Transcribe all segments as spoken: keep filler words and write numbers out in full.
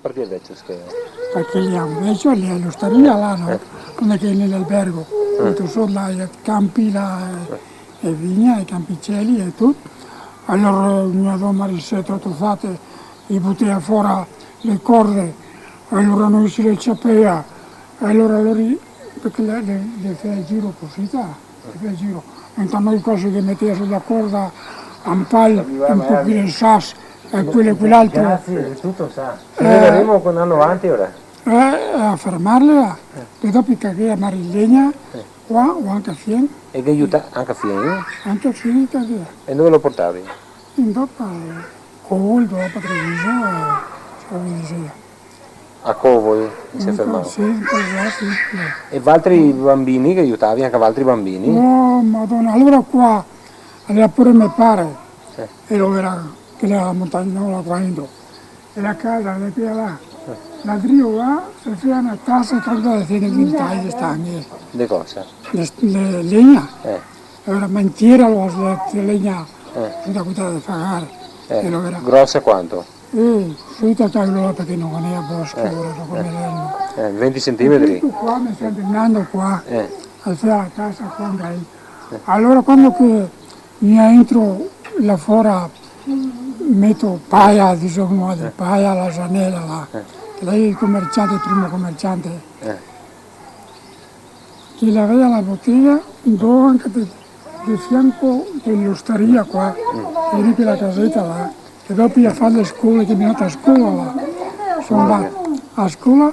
Parché vecio, che? Parché lì xe un vecio, lì xe l'ostaria là, no? Eh. Come che nell'albergo, eh, tuto solo là, i campi là, eh, e vigna, e campicelli e tuto. Alora, eh, mia doma, riseto, tufate, i butea fora le corde, alora no se le ciapea, alora lori, parché le, le, le fea el giro cusì, sa? Che giro. Entà noi qua se ghe metea su la corda, un pal, un pochino de sas, e quel e quel altro. Grazie, tuto sa. Eh. Se ne vedemo con anno avanti ora. Eh, a fermarle, eh. Eh. E dopo i caghea magari legna, eh, qua o anca fien. E che aiuta anca fien, eh? Anca fien i caghea. E dove lo portavi? In dopo, eh, Covo, dopo Treviso, eh, se lo disea. A Covo, eh, se fermava. Sì, in Covo, sì, sì. E valtri bambini, che aiutavi anca valtri bambini? Oh, Madona, alora qua, alora pure me pare, eh, e lo era, che l'era montagnola qua dentro. E la casa, la vea là. Eh. La drio là, se fea na tasa, tanto de fene vint'ani de stagni. De cosa? De, de legna. Eh. Era mantiera, lo, la legna, eh, da butar de fagar. Eh. E lo era. Grosa quanto? Eh, subito a tagliarla parché no ghe n'era bosco, eh, ora, so come l'erano. Eh, venti centimetri? E tuto qua, me sta andando qua, eh, a far la casa qua, dai. Eh. Alora, quando che mi entro là fora, meto paia, disemo, de paia, la zanela là. Eh. Che là el comerciante, el primo comerciante, eh, che l'avea la botega, do anca de, de fianco de l'ostaria qua, e lì quela caseta là, e dopo i ga fato le scole, che mi ga fato a scola là. Son andà a scola,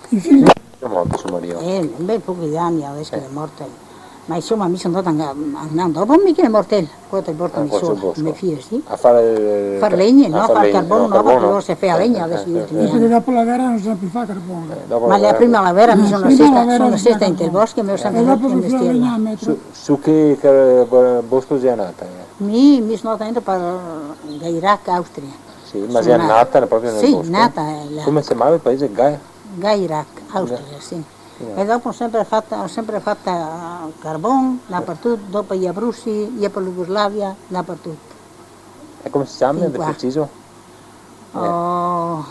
e fin... Xe morto so marìo? Eh, un bel poco de ani deso che l'è morto. Ma insoma, mi son andà, andà dopo, mi che l'è morto el. Qua te porto, ah, mi qua sola, so bosco. Me fio, sì. A far, eh, far legna, no, a far carbon, no, carbon, parché lora se fea legna, eh, deso, eh, i utiliza. Parché dopo la guera no se sa pì far carbon. Eh, dopo la guera. Ma la prima la guera, mi son sesta, son sesta inte el bosco, me go sempre fato el mestier. E dopo se fea legna a metro. Su, su che, che bo-, bosco xe nata, eh? Mi, mi son nata dentro par Gairac, Austria. Sì, ma xe nata proprio nel bosco? Sì, nata, eh, là. Come se ciamava el paese? Gai-? Gairac, Austria, sì. E dopo go sempre fato, go sempre fato carbon, dapartuto, dopo i Abruzzi, i par Jugoslavia, dapartuto. E come se ciama, de preciso? Oh,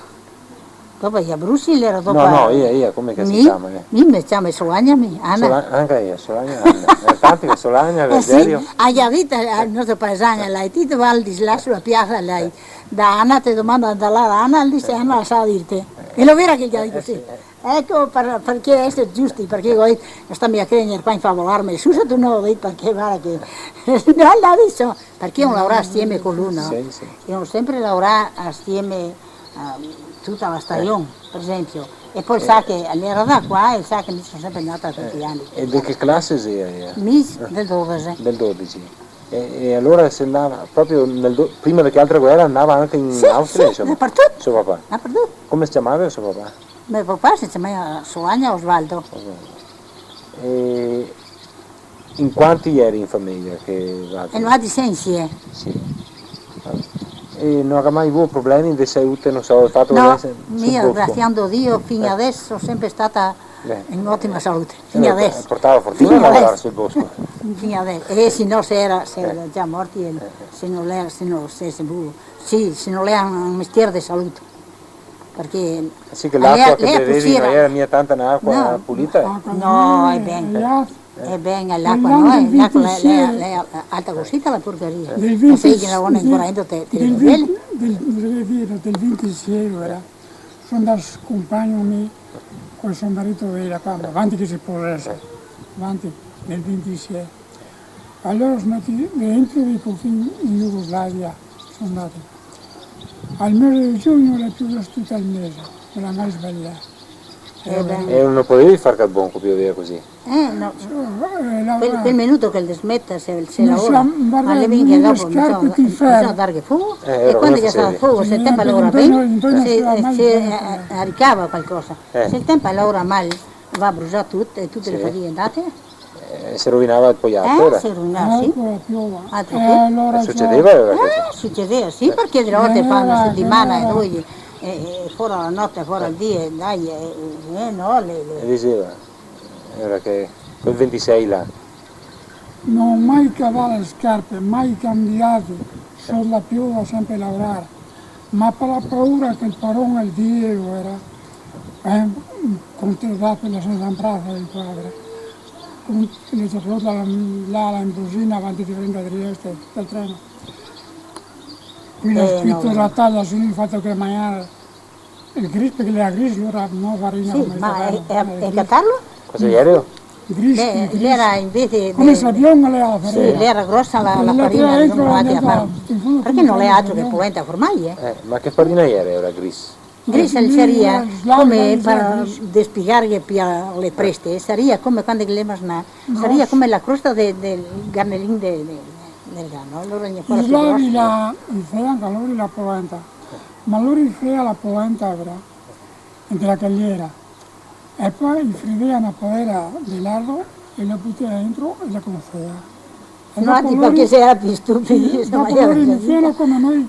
dopo i Abruzzi, l'era dopo... No, no, ea, ea, come che se ciama, eh? Mi me ciamo Solagna, mi, Ana. Sola-, anca ea, Solagna Ana. Eh, tanti che Solagna, eh, sì, Vergerio. A Giavita, el nostro paesano, là, e ti te va al di là su la piasa, là, da Ana, te domanda da là da Ana, el dixe, Ana la sa dirte. E lo vera che el ga dito, eh, sì, eh. Eco, par, parché eser giusti, parché go dito, no sta mia creder qua infavolarme, scusa, ti no lo dito, parché varda che, no, no, insoma, parché go laorà asieme co lu, no? Sì, sì. E go sempre laorà asieme, ehm, tuta la stajon, par esenpio. E po el sa che l'era da qua, e el sa che mi son sempre ndata tuti i ani. E de che clase xea, ea? Mi del dodese. Del dodese. E, e alora se ndava proprio nel do-, prima de che altra guera ndava anca in Austria, insoma? Sì, sì, dapartuto. So papà. Dapartuto. Come se ciamava so papà? Me papà se ciamava Solagna Osvaldo. Osvaldo. E in quanti ieri in fameja che vate? E noaltri sensi, eh. Sì. E no ga mai vuo problemi de salute, no so, el fato che... No, mi, graciando Dio, fin deso, sempre stata in otima salute. Fin deso. Eh, portava fortuna laorar sul bosco. Fin deso. E se no se era, se era za morti, eh, se no l'era, se no se, se bu-, sì, se no l'era un mestier de salute. Parché... Sì, che l'aqua che bevevi no era mia tanta un'aqua pulita? No, xe ben. Xe ben, l'aqua no, l'aqua l'è, l'è, l'è alta cusì, la porcheria. Del vintisie, del, del, del vintisie, era. Son ndà sconpagno mi, co so marito de là, qua, avanti che se posese, avanti, nel vintisie. Alora son ndati dentro dei confini in Jugoslavia, son ndati. Al mese de giugno l'è piovù tuto el mese, no l'à mai sbalià. Eh, ben. E no podevi far carbon co pioveva cusì? Eh, no. Quel, quel minuto che el desmeta, se, se laora. Ma le vien che dopo, bisogna, bisogna darghe fogo. Eh, e quando che fa fogo, se el tenpo laora ben, se, se, eh, eh, ricava qualcosa. Eh. Se el tenpo laora mal, va a brusar tuto e tute le fadighe ndate. Eh, se rovinava el poiato, eh, alora? Se rovinava, sì. Eco, la piova. Altro che. Eh, alora... E sucedeva, alora, questo? Eh, sucedeva, sì, parché dele volte fa na setimana, due, e, e fora la note, fora el dì, dai, e, e no, le, le... E dixeva, alora che, quel vintisei là. No go mai cavà le scarpe, mai cambià, sota la piova sempre laorar. Ma par la paura che el paron el dì, gera, eh, con te dà par la sua zamprasa de quadra, con le ciapote là, là, in buzina, avanti de trenta Trieste, del treno. Quindi, eh, no, scrito la taglia, se no, el fato che magnar el gris, parché l'era gris, alora no farina. Sì, come ma farina, è, è, eh, è gris. Catarlo? Cosa ieri? Gris, beh, gris. L'era invese de, come sabion, l'era, sì, farina. L'era grosa la, la farina, dentro, no la dentro, far. In fondo, parché no l'è altro che polenta formaio, eh? Eh, ma che farina ieri, ora, gris? Gris, eh, saria, come, par spiegarghe pì a le preste, saria come quando che l'è masnà, saria come la crosta de, del garnelin de, de, del grano, alora ghe ne fora pì grosa. I slavi la, i fea anca lori la polenta, ma lori i fea la polenta, vera, inte la caliera. E po i fridea na padera de lardo e la butea dentro e la consea. E no, dopo ti, lori, parché se era pì stupidi, sì, dopo lori i fea come noi,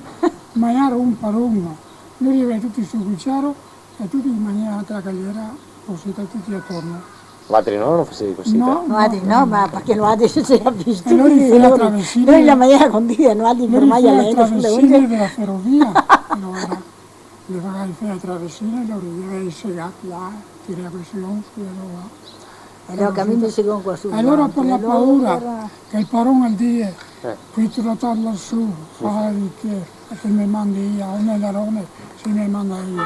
magnar un par un. Lori i gavea tuti sul cuciaro e tuti i magnea inte la caliera, cusì, tuti atorno. Valtri no, no fasevi cusì? No, no, valtri no, no, ma parché valtri se era pì stupidi, lori i fea la travesina, noi la magnea condita, no, valtri, lori i fea la travesina dela ferovia, alora. Le fea, fea travesina, lori i gavea i segati là, tirava quei segon, quei là. E alora, camin de segon qua su, alora, par la paura che el paron el dise, eh, "Qui te lo torno su, fa di che, e che me mandi via, un larone, se me manda via."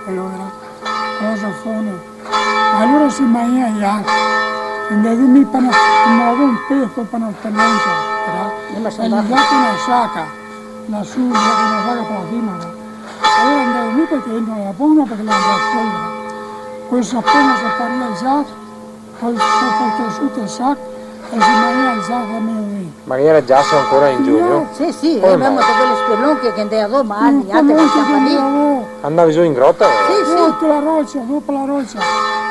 E alora, cosa fone? Alora se magnea i altri. Quindi mi par na, un peso, par na speransa, però, e ghe dava na saca, là su, ghe dava na saca par la cima, no? Alora andava mi parché dentro l'era bona, parché l'era andà a scola. Questa appena se paria el giaso, po se portava su el saco e se magnava el giaso a mezodì. Ma iera giaso ancora in giugno? Sì, sì, e gavemo quel spelon che, che andava doma, altri, altri, che andava doma. Andavi su in grota? Sì, sì. Dopo la rocia, dopo la rocia.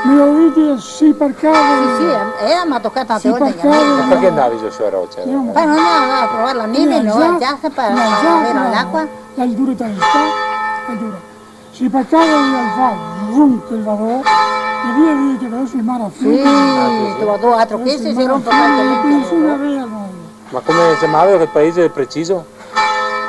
Me lo dite, sì, par caso. Sì, sì, eh, eh, m'à tocà tante volte. Sì, par caso. Ma parché andavi su, su la rocia? Io... Ma no, no, a trovar la neve, no, già, già, par, par aver l'acqua. L'è dura, l'è dura. Sì, par caso, el fa, vrum, che el va, e via, via, che adeso el mare a fine. Sì, ah, sì, sì. Te va do altro che se, se ronpe qualche lente. Nesuna vea, no. Ma come se ciamava quel paese preciso?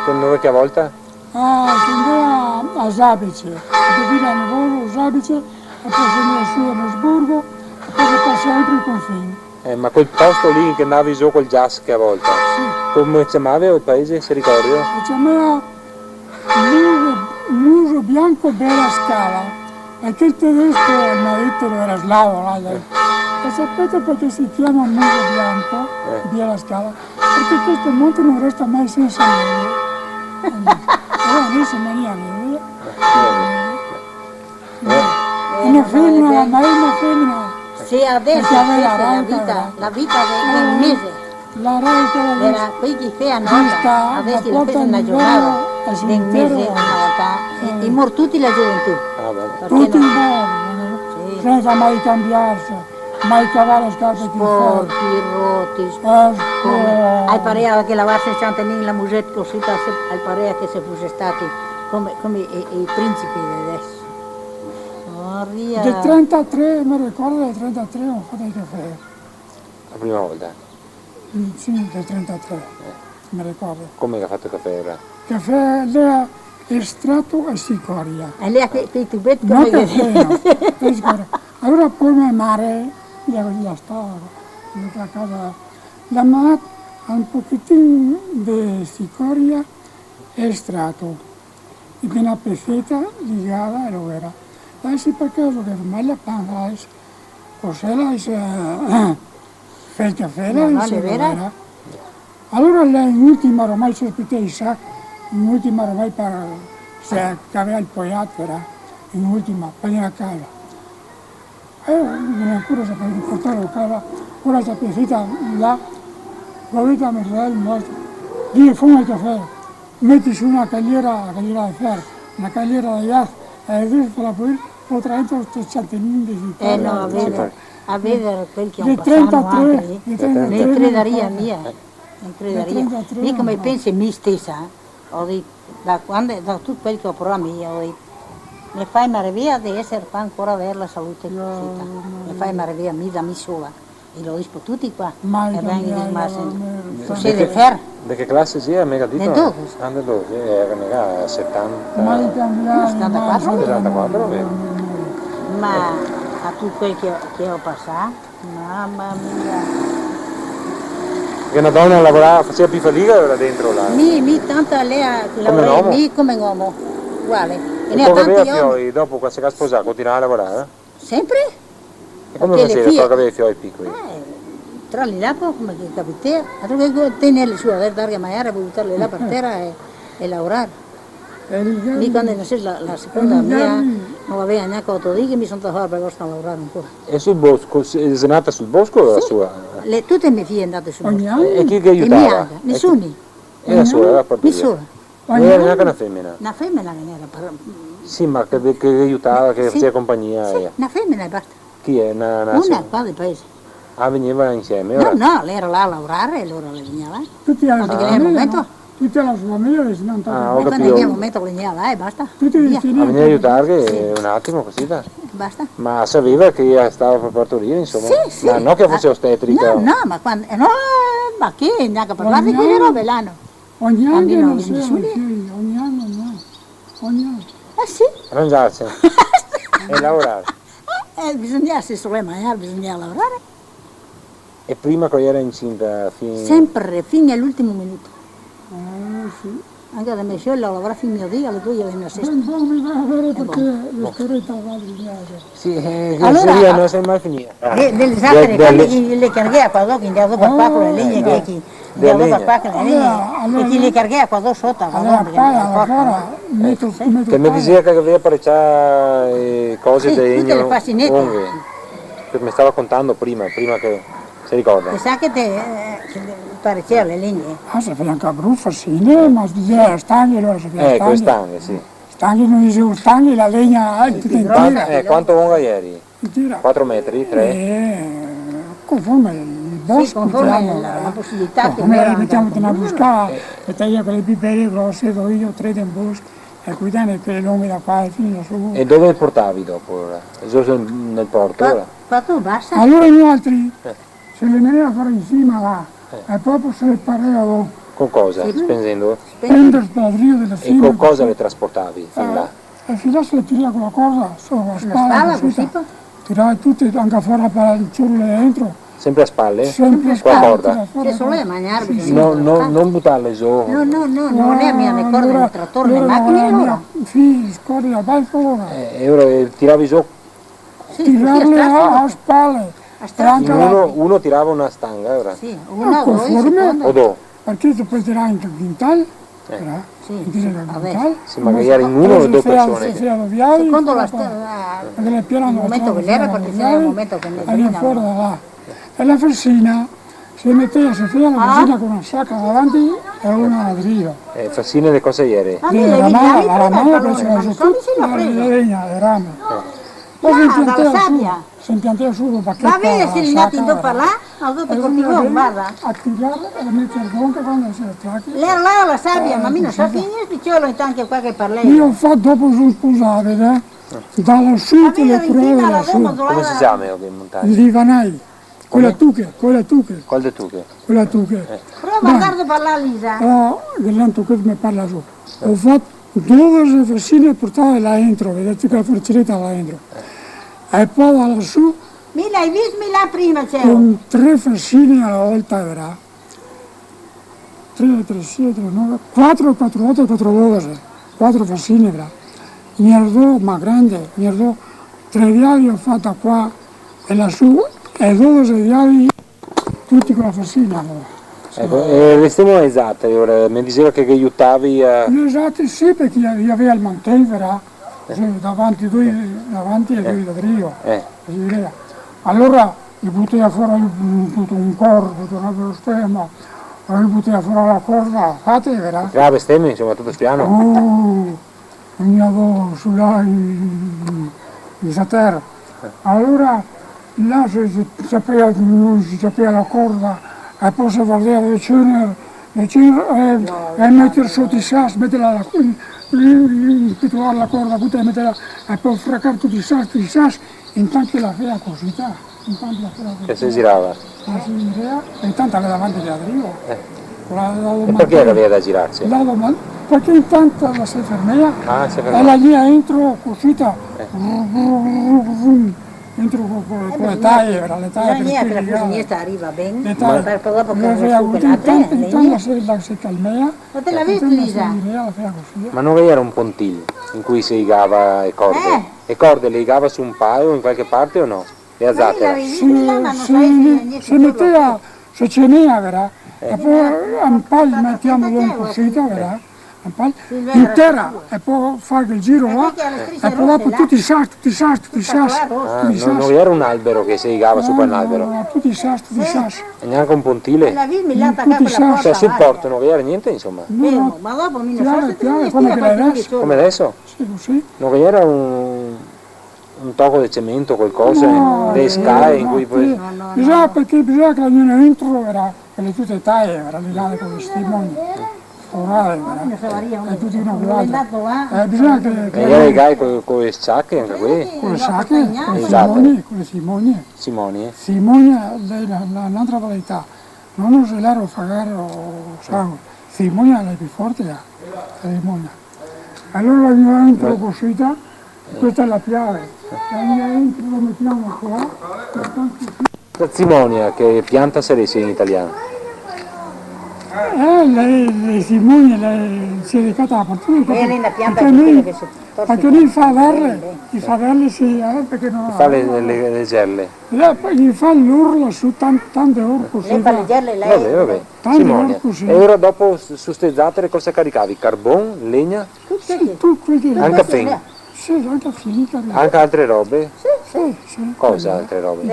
Quel nome che a volta? Ah, se andava a Zabice, de Vila Nevolo, Zabice, e po se andava su a Nosburgo, e po se pasava oltre el confin. Eh, ma quel posto lì che andavi su col gias che a volta, sì, come se ciamava el paese, se ricorda? Se ciamava Muso, Muso Bianco Bela Scala. E quel tedesco, el m'à dito, l'era slavo, là, eh. E sapete parché se ciama Muso Bianco, eh, Bela Scala? Parché questo monte no resta mai sensa neve. Eh, alora lì se magnea neve. Eh, eh. Una femena, ma una femena. Sì, adeso, parché questa l'è la vita, la vita de, del mese. La rauca, la rauca. Era quei che fea nota, adeso la fese na giornata del mese, na volta, e, e mor tuti la gioventù. Ah, beh. Parché no? Tuti mor, eh. Sì. Sensa mai cambiarse, mai cavar le scarpe che... Sporchi, roti, sporchi. Come, al parea che lavarse el ciantenin, la museta cusì, al parea che se fuse stati come, come i, i principi de adeso. Maria. Del trentatré, me ricordo del trentatré go fato el cafè. La prima volta? Mm, sì, del trentatré, eh, me ricordo. Come che ga fato el cafè, alora? Cafè, l'era estrato e sicoria. E l'era che, che tubet... No, come che cafè, no. E sicoria. Alora po me mare, la, la stava, la casa, la m'à dà un pochetin de sicoria e estrato. E de na pezeta ligada, alora. Dai, sì, par caso che ormai la pansa, dai, cos'è, dai, se, eh, fe el cafè, dai, no, se, l'è vera. Alora là in ultima ormai se spetava i sac, in ultima ormai par, se, che gavea el poiato, era, in ultima, par la casa. Eh, me ricordo se portava a casa, ora se pezeta là, go dito a me fradel, no, dì, femo el cafè, meti su na caliera, na caliera de fero, na caliera de gas, e adeso par la poder, po tra dentro sto ciantenin de... Eh, no, a veder, a veder quel che go pasà anca, eh. Del trentatré, del trentatré, me credaria mia. Del trentatré. Mi come penso mi stesa, eh, go dito, da quando, da tuto quel che go provà mi, go dito, me fa maraviglia de eser qua ancora, aver la salute cusita. Me fa maraviglia mi da mi sola. E lo digo par tuti qua, che vegno de Marsen. Cusì de fer. De che clase sì? Me ga dito? Del dodese. Ah, del dodese, eh, gera mia setanta. Ma i cambiai, setantaquatro? Setantaquatro, vero. Ma a tuto quel che, che go pasà, mama mia. Che na dona lavorava, faseva pì fadiga là dentro, là. Mi, mi tanta lea, come un omo? Mi come un omo, uguale. E po' che gaveva fioi, dopo, co se ga sposà, continuava a lavorare? Sempre. E come faseva, co gaveva i fioi picoli? Eh, tra li là, po', come che capitava, altro che tenerli su, aver, darghe a magnar, po' butarli là par tera e, e laorar. Mi quando xe nasùa la, la seconda mia, no gaveva gnanca oto dì che mi son ndà fora par vostra laorar ancora. E sul bosco, xe nata sul bosco la sua? Sì, le, tute me fie xe ndate sul bosco. E chi che aiutava? E mi anca, nesuni. E la sua, gera partorìa? Mi sola. No gera gnanca na femena? Na femena che ghe n'era, par... Sì, ma che, che aiutava, che faseva compagnia, sì, eh. Na femena e basta. Chi xe? Na, na... Una qua del paese. Ah, vegneva insieme, no, ora? No, lei gera là a laorar, e alora lei vegneva là. Tuti a la sua fameja, no? Tuti a la sua fameja, no? Ah, go capìo. E quando vegneva el momento, vegneva là e basta. Tuti vicini. Ah, vegneva a aiutarghe un atimo, cusì, dai. Basta. Ma saveva che ela stava par partorire, insoma? Sì, sì. Ma no che fose ostetrica? No, no, ma quando, eh, no, eh, ma che, gnanca parlar de quele robe là, no. Ogni ano no se... Ogni ano no. Ogni ano. Eh sì. Rangiarse. E laorar. Eh, bisognava, se se voleva magnar, bisognava laorar. E prima co gera incinta, fin... Sempre, fin a l'ultimo minuto. Ah, sì. Anca da me fiola, laorar fin miodì, a le due e a le sesta. Ben, bon, mi va a veder parché le scarete va a... Sì, eh, che alora, no se xe mai finìa. De, de le zatere, de, de quando le, che le carghea qua do, che ndea do par qua co le legne, che, che ndea do par qua co le legne, e che le carghea qua do soto, qua do, parché... Alora, che me diseva che gaveva parecià, eh, cose de legno, tute le fasinete. Che me stava contando prima, prima che se ricorda. E sa che te, eh, che te parecea le legne? Ah, se fea anca bruto, sì, no? Ma se diseva stanghe, alora se fea stanghe. Eco, stanghe, sì. Stanghe, no diseva stanghe, la legna, eh, tuta intera. Eh, quanto longa ieri? Intera. Quatro metri, tre? Eh, conforme el bosco, sì, conforme la, la posibilità che gera. Come metemo na busca, eh, e taia quele pipere grose, do, tre de un bosco, e quele longhe da qua e fin su. E dove portavi dopo, alora? Giusto nel, nel porto, alora? Qua, qua tu basta. Alora noialtri, eh. Se le menea fora in sima là, eh, e dopo se le parea do. Con cosa? Sì. Spendendo? Prender spadrio de la sima. E con cosa le trasportavi fin là? Eh, e fin là se le tirea co la corda, sora la spala, cusì, po. Tirava tute, anca fora par el ciorle dentro. Sempre a spale? Sempre a spale. Co la corda? Sempre a spale. Che solo a magnar, sì, sì. No, no, no butarle zo. No, no, no, no ghe n'era mia né corde, né trator, né machine, alora. Sì, scorda, vai, alora. Eh, e alora, eh, tiravi zo Sì, cusì a strasego. Tirarle a, a spale. A strasego. Uno, uno tirava una stanga, alora. Sì, una o do, conforme. O do. Parché se pol tirar anca un quintal, eh. Sì, sì, quintal. Sì, ma magari in uno o do persone. Secondo la sta-, la, el momento che gera, parché se gera el momento che ghe n'era. Fora da là. E la fasina, se metea, se fea la fasina co na saca davanti e una drio. Eh, fasine de cosa iere? De ramada, la ramada, parché la, la legna, el rame. Eh. Po se impiantea su, se impiantea su, dopo che... Va ben, se l'è ndati in do par là, ma dopo continuo, varda. A tirar e a meter bronca quando se trache. L'era là la sabia, ma mi no so chi, mi spiciolo intanto qua che parlea. Mi go fato, dopo son sposà, vede? Da lasù te le prove lasù. Come se ciama, che montagna? Livanai. Quela tuche, quela tuche. Qual de tuche? Quela tuche. Eh. Prova a vardar de parlar, Lisa. Oh, che l'è un tuche che me parla su. Go fato dodese fasine portade là dentro, vedè, tuta la forceleta là dentro. E po da lasù... Mi l'ai visto, mi là prima, ciò. Con tre fasine a la volta, vero? Tre, tre, sie, tre, nove, quatro, quatro, oto, quatro, dodese. Quatro fasine, vero? Ghe n'era do, ma grande, ghe n'era do, tre viadi go fato qua e lasù, e dodese viadi tuti co la fasina, alora. Eco, e restemo a le esate, alora, me diseva che, che aiutavi a... Le esate sì, parché i gavea el mantel, vero? Eh. Sì, davanti due, davanti e due da drio. Eh. Cusì, vero? Alora, i butea fora un, tuto un corpo, tuto un altro sistema, alora i butea fora la corda, fate, vero? Grave, steme, insoma, tuto spiano. Oh! Vegnea su là in, in, in Sater. Alora là se, se ciapea, se ciapea la corda, e po se vardea de cener, de cener, e, e meter soto i sas, meter la, la, el, el, el petolar, la corda, tuta, e meter la, e po fracar tuti i sas, tuti i sas, intanto che la fea cusita. Che se girava. La se girea, e intanto la davanti che la driva. Eh. La, la E domanda- parché che gaveva da girarse? La domanda, parché intanto la se fermea. Ah, se fermea. E la via entro, cusì, ta- Eh. Vrum, vrum, vrum, vrum. Entro co, co, co le taie, era le taie, bisogna che la cusigneta arriva ben, le taie. Ma- Parché dopo che le non avea su avuto quella intanto, intanto la se, la se calmea. Ma te la vedi, Lisa? La fea cusì. Ma no ghe gera un pontil in cui se ligava le corde? Eh. Le corde le ligava su un palo in qualche parte o no? Le alzate? Se, se, se metea, se cenea, vera? Eh. E po un pal, metiamo un cusì, vera? Un pal in tera, e po far el giro là, e po dopo tuti i sas, tuti i sas, tuti i sas, Ah, tuti i no, sas. No gera un albero che se ligava su par un albero? No, no, tuti i sas, tuti i sas. E gnanca un pontil? Tuti i sas. Cioè, sul porto no gera gnente, insoma? No, no. Piano, piano, come che l'è deso. Come deso? Sì, cusì. No gera un, un toco de cemento, qualcosa, no, de scale in cui poi... Bisogna, parché bisogna che la vien dentro, era, che le tute taie, era ligate con i stimoni. Forate, era. E tuti una colata. Eh, bisogna che, che... E gera ligate co, co le sciache anca quei? Con le sciache, con le simoni, con le simoni. Simoni, eh? Simoni, l'è na, na, n'altra varietà. No, no, se l'era fagaro, sa, simoni l'è pì forte, eh, simoni. Alora la vien dentro cusì, questa è la piave. La vien dentro, la metiamo qua, e tanto sì. La simonia, che pianta sarese in italian? Eh, le, le simonie, le, se le cata dapartuto, parché, parché noi, parché noi fa averle, i fa averle, sì, eh, parché no, i fa le, le, le gerle. Eh, po i fa l'orlo su tan-, tante orle cusì. Lei fa le gerle, lei? Vabbè, vabbè. Tante orle cusì. E ora dopo su, su ste zatere cosa caricavi? Carbon, legna? Sì, tuto quel che... Anca fen? Sì, anca fen, carico. Anca altre robe? Sì, sì. Cosa altre robe?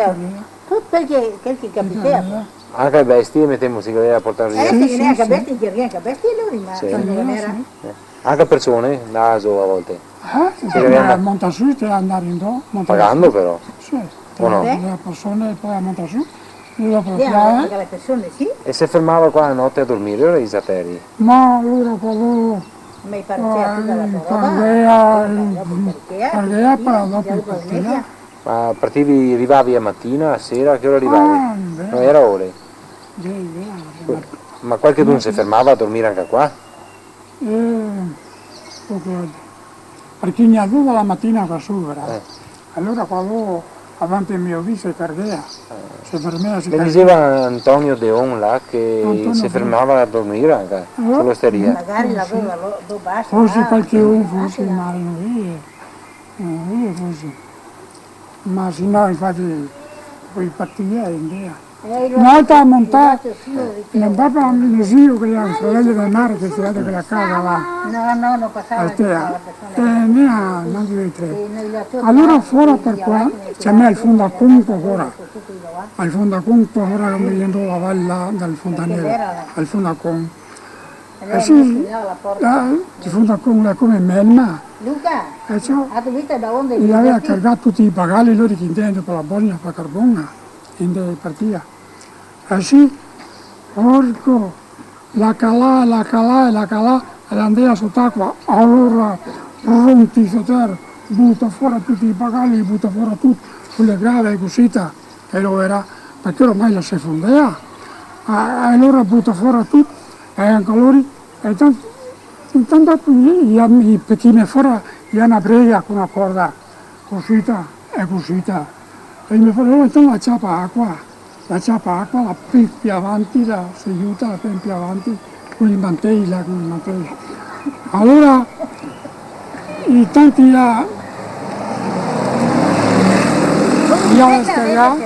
Tuto quel che, quel che capitava. Anca le bestie, metemo, se gaveva da portar via. Eh, sì, sì, sì. Anca bestie, anca bestie, lori, ma quando no ghe n'era. Eh. Anca persone, ndava zo a volte. Ah, sì, sì, ma monta su, te andare in do, monta su. Pagando però. Sì. O no? Le persone poi a monta su, e dopo la piave. Anca le persone, sì. E se fermava qua la note a dormire, ora i zateri? Ma alora qua loro, ma i parchea tuta la roba, parchea, parchea, però dopo i partia. Ma partivi, rivavi a matina, a sera, a che ora rivavi? Ah, beh. No gera ore? Sì, sì. Ma qualchedun se fermava a dormire anca qua? Eh, poco altro. Parché ghe n'aveva la matina qua sora. Eh. Alora qua avanti el mio viso se carghea. Eh. Se fermea, se carghea. Me diseva Antonio Deon là che se fermava a dormire anca, su l'osteria. Magari l'aveva do base. Forse qualchedun, forse, ma no, eh, no, forse. Ma se no, infati, poi partia e ndea. Una volta montà, no, proprio me zio che gera un fratello del mare che se vede quela casa là. No, no, no pasava. Altea. Eh, ne ha, no, due, tre. Alora fora par qua, se ciama el Fondacon ancora. Al Fondacon ancora, come vien la val là, dal fontanel, al Fondacon. Eh sì, là, el Fondacon là come melma. E ciò, i gaveva cargà tuti i bagali, lori che ndea co la Bosnia a far carbon, e ndea, partia. E sì, porco, la calà, la calà, la calà, e la ndea sot'acqua, alora pronti soter, buta fora tuti i bagali, buta fora tuto, su le grave e cusita, che lo era, parché ormai la se fondea, e, e alora buta fora tuto, e anca lori, e tanto, intanto i, i, i, i petine fora, i ga na brega co na corda, cusita, e cusita. E me fa, "Oh, intanto la ciapa acqua, la ciapa acqua, la pì, pì avanti, la se giuta, la pì, pì avanti, co i mantei là, co i mantei." Alora, i tanti là, i ga la scaglià,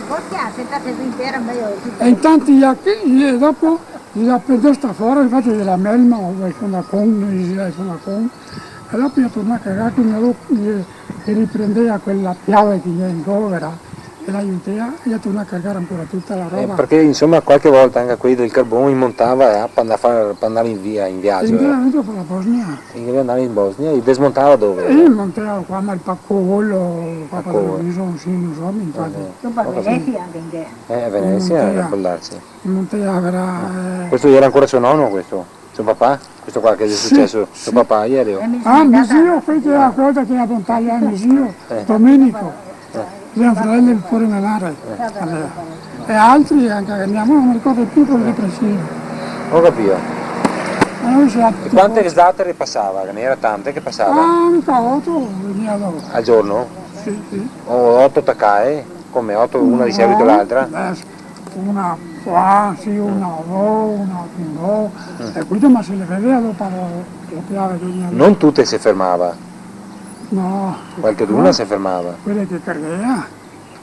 e i tanti là, che, e dopo, i ga pendesta fora, infati, de la melma, o del Fondacon, noi dixea el Fondacon, e dopo i ga tornà a cargar, quindi dopo, i, i riprendea quela piave che i ga in govera, e la giutea, e i ga tornà a cargar ancora tuta la roba. Eh, parché, insoma, qualche volta anca quei del carbon i montava, eh, par andar a far, par andar in via, in viajo, eh. Indea, indea par la Bosnia. Indea andar in Bosnia, i desmontava dove? Eh, i montea qua, ma el Pacolo, qua, Pacolo. Par Treviso, sì, no so, infati. Eh, eh. Dopo a Venesia anca indea. Eh, a Venesia, pol darse. I montea, verà, eh. Questo gera ancora so nono, questo? So papà? Questo qua che xe suceso? Sì, so papà ieri, oh. Ah, me zio, quel che gera, quel che gera a Montagna, me zio, Domenico. Eh. Ghe xe un fradel pure me mare, eh, e altri anca che ndemo, no me ricordo più, quel che preciso. Go capìo. Ma no so. E quante zatere pasava? Che ghe ne gera tante che pasava? Ah, mica oto, vegnea dopo. Al giorno? Sì, sì. O oto tacae? Come, oto, una de seguito l'altra? No, eh, una qua, sì, una o do, una, un do. Mm. E queste ma se le vedea dopo, dopo che vegnea. No tute se fermava? No. Qualcheduna se fermava? Quele che carghea.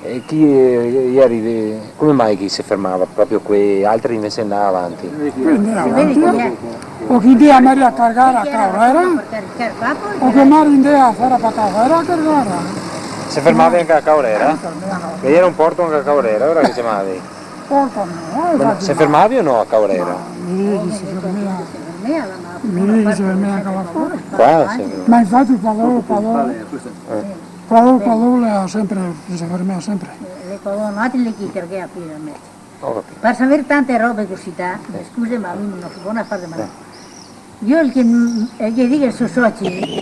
E chi, eh, ieri, eh, come mai che se fermava proprio quei, altri invese ndava avanti? Quindi avanti, eh. O chi ndea magari a cargar a Caorera, o che magari ndea fora par Caorera a cargar. Se fermava anca a Caorera? Che gera un porto anca a Caorera, alora che ciamavi? Porto no, eh, ma no, infati se fermavi o no a Caorera? Ma mi se fermea. Mi se fermea anca là fora. Qua, sì. Ma infati qua dopo, qua dopo. Eh. Qua, qua l'era sempre, se fermea sempre. Eh, le colonie, noaltri le chi carghea qui da me. Go capìo. Par saver tante robe cusì, ta, eh, scusa, ma mi no so bona a far de male. Eh. Mi el che, el che digo ai so soci,